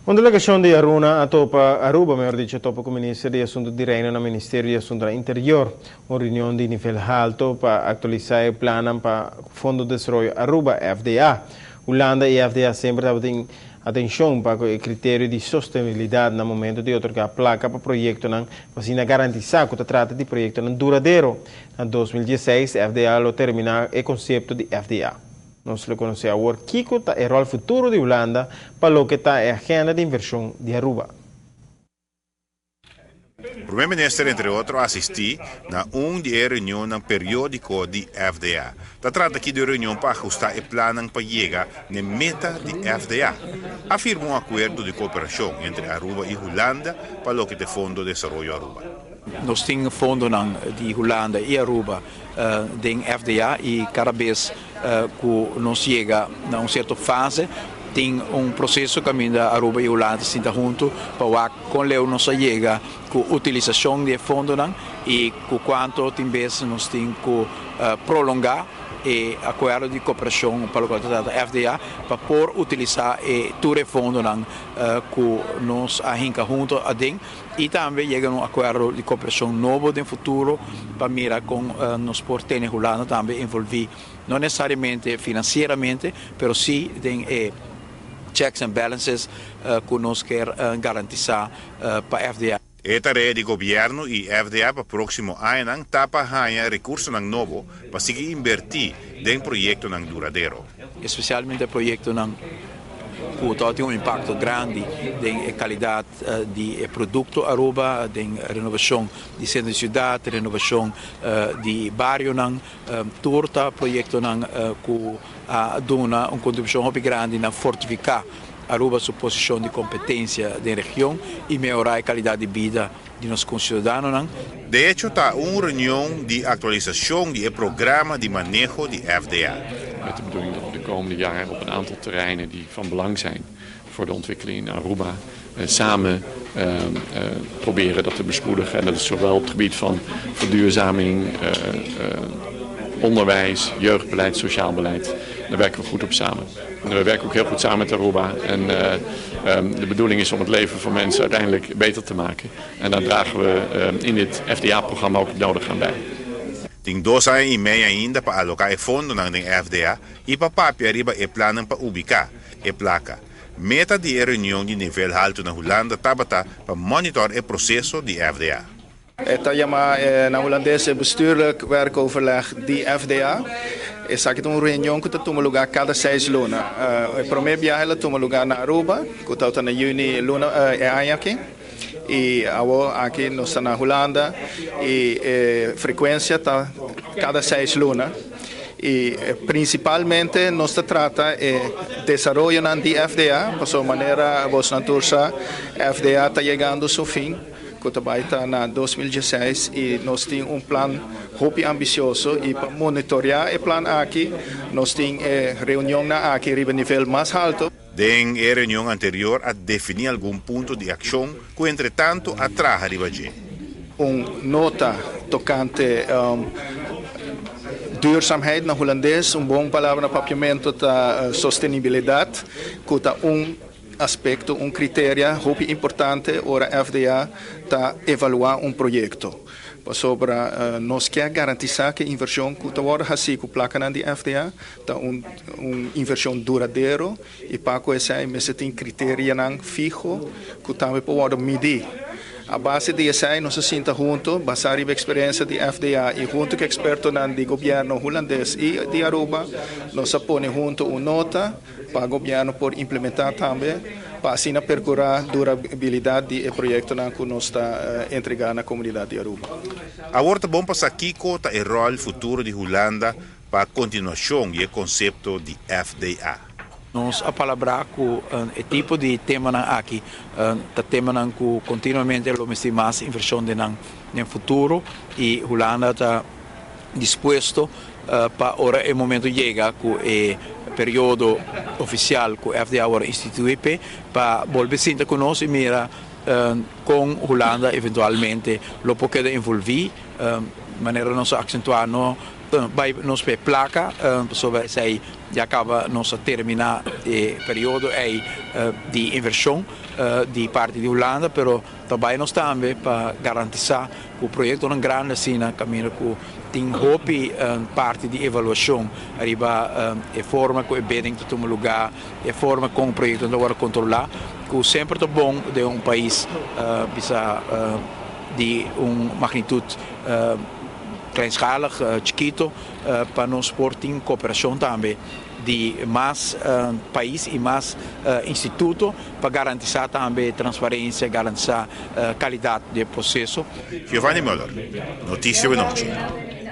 Un delegacion di Aruna a topa Aruba, mihor dicho, topa cu Minister di Asunto di Reino na Ministerio di Asunto Interior. Un reunion di nivel halto pa actualisa e plan pa Fondo di Desaroyo Aruba, FDA. Hulanda y FDA semper tabatin atencion pa e criterio di sostenibilidad na momento di otorga placa pa proyectonan, pa asina garantisa cu ta trata di proyectonan duradero. Na 2016, FDA lo termina e concepto di FDA. Nos lo conoce awor kico ta e rol futuro di Hulanda pa loke ta e agenda di inversion di Aruba. Prome Minister, entre otro, a asisti na un di e reunion periodico di FDA. Ta trata aki di reunion pa ahusta e plan pa yega na meta di FDA. A firma un acuerdo di cooperacion entre Aruba y Hulanda pa loke ta Fondo di Desaroyo Aruba. Nos tin fondo di Hulanda y Aruba di FDA y cada bes cu nos yega na un cierto fase tin un proceso caminda Aruba y Hulanda sinta hunto pa con leu nos yega cu utilisacion di fondo y cu cuanto tin bes nos tin cu prolonga e acuerdo di cooperacion pa loke ta FDA pa por utilisa e tur fondo cu nos a hinca hunto aden y tambe yega un acuerdo di cooperacion nobo den futuro pa mira con nos por tene Hulanda tambe envolvi, no necesariamente financieramente, pero si den checks and balances cu nos kier garantisa pa FDA. E tarea di gobierno y FDA pa proximo aña ta pa haya recurso nobo pa sigui inverti den proyecto duradero. Especialmente proyecto cu tin un impacto grandi den calidad di producto Aruba, den renobacion di centro di ciudad, renobacion di bario, tur ta proyecto cu ta duna un contribucion hopi grandi na fortifica Aruba su posicion di competencia den region y mehora e calidad di bida di nos conciudadanonan. De hecho, ta un reunion di actualisacion di programa di maneho di FDA. Met de bedoeling dat we de komende jaren op een aantal terreinen die van belang zijn voor de ontwikkeling in Aruba samen proberen dat te bespoedigen. En dat is zowel op het gebied van verduurzaming, onderwijs, jeugdbeleid, sociaal beleid. Daar werken we goed op samen. En we werken ook heel goed samen met Aruba. En de bedoeling is om het leven van mensen uiteindelijk beter te maken. En daar dragen we in dit FDA-programma ook het nodige aan bij. Tin 2 aña y mey ainda pa aloca e fondo na FDA y pa papia riba e plan pa ubica e placa. Meta di reunion di nivel halto na Hulanda tabata pa monitor e proceso di FDA. Ta yama na Hulandes bestuurlijk werkoverleg di FDA. Esaki ta un reunion cu ta tuma luga cada 6 luna. E prome biaha el a tuma luga na Aruba, cu ta na juni luna aña aki. Y awor aki nos ta na Hulanda y frecuencia ta cada 6 luna. Y principalmente nos ta trata desaroyo di FDA, paso manera boso tur sa, FDA ta yegando su fin, cu ta bay ta na 2016, y nos tin un plan hopi ambicioso y pa monitorea e plan aki, nos tin reunion na aki riba nivel mas halto. Den e reunion anterior a defini algun punto di accion cu entre tanto a traha riba dje. Un nota tocante duurzaamheid na Hulandes, un bon palabra na papiamento ta sostenibilidad, cu ta un aspecto, un criterio hopi importante ora FDA ta evalua un proyecto. Pasobra nos kier garantisa cu e inversion cu ta wordo haci cu placa di FDA ta un inversion duradero y pa esey mester tin criterio fiho cu tambe por midi. A base di esey, nos a sinta hunto, basa riba experiencia di FDA y hunto cu experto di gobierno Hulandes y di Aruba, nos a pone hunto un nota pa gobierno por implementa tambe, pa asina percura durabilidad di proyecto cu nos ta entrega na comunidad di Aruba. Awor ta bon pa sa kico ta e rol futuro di Hulanda pa continuacion di e concepto di FDA. Nos a palabra cu e tipo di tema aki, ta tema cu continuamente lo mester mas inversion den futuro y Hulanda ta dispuesto pa ora e momento yega cu e periodo oficial cu FDA awor institui pa bolbe sinta cu nos y mira con Hulanda eventualmente lo por keda envolvi, manera nos a accentua no. Bay nos pe placa, pasobra esey ya caba, nos a termina e periodo ey di inversion di parti di Hulanda, pero tambe nos tambe pa garantisa cu proyectonan grandi asina, caminda cu tin hopi parti di evaluacion ariba e forma cu e bidding ta tuma luga, e forma con e proyecto ta wordo controla, cu semper ta bon di un pais bisa di un magnitud kleinschalig, chikito, pa nos por tin cooperacion tambe di mas pais y mas instituto pa garantisa tambe transparencia, garantisa calidad di proceso. Giovanni Muller, Noticia Nochi.